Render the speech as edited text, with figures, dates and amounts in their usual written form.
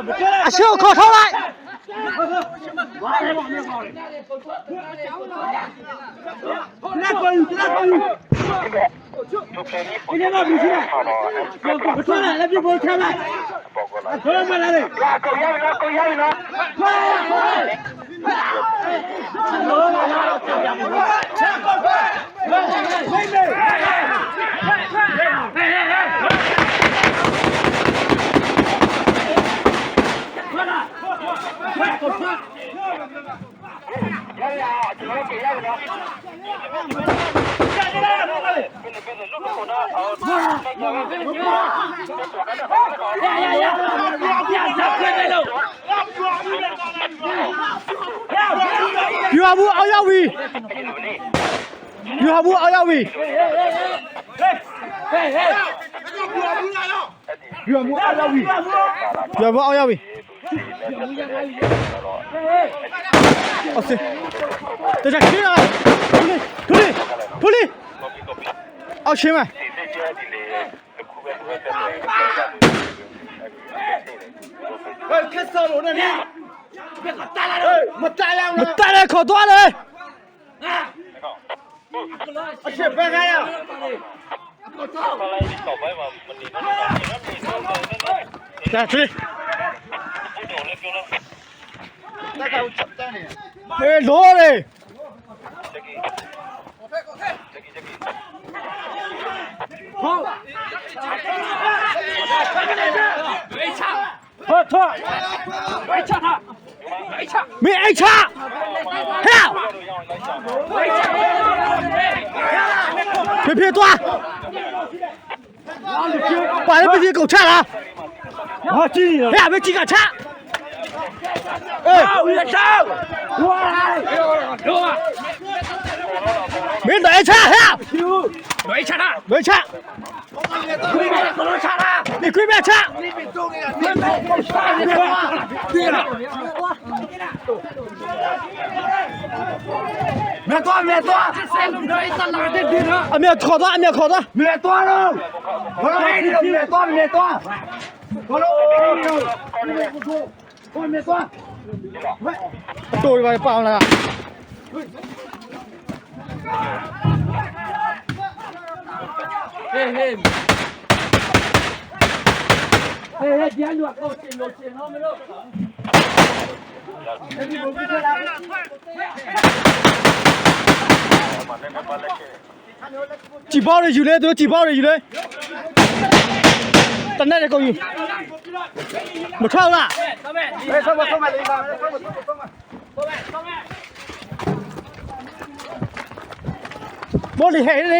A siu kho tho lai. ယူဟာဘူးအောက်ရောက်ပြီယူဟာဘူးအောက်ရောက်ပြီယူဟာဘူးအောက်ရောက်ပြီယူဟာဘူးအောက်ရောက်ပြီအော်စေတကြခင်းလာထူလီထူလီထူလီအောက်ရှင်းမယ် မတရအောင် မတက်တဲ့ခေါ်သွားလေ အချက်ဘက်ခါရ 来出去。哎，罗嘞！没挨掐，嘿，别别断，把那被子给我拆了。 ဟာကြည့် 哎呀，别几个拆！哎，没来拆，嘿，没掐他，没拆，你随便拆， မြတ်သွားမြတ်သွား 啊，没烤的，没烤的， မြတ်သွားတော့ဘာလို့မြတ်သွားမြတ်သွားဘာလို့မြတ်သွား 兜里边放了。几包的鱼嘞？都几包的鱼嘞？等待的够鱼，没穿了。 ဘယ်ဆောက်မဆောက်မလေးပါဆောက်မဆောက်မဆောက်မ 莫厉害嘞！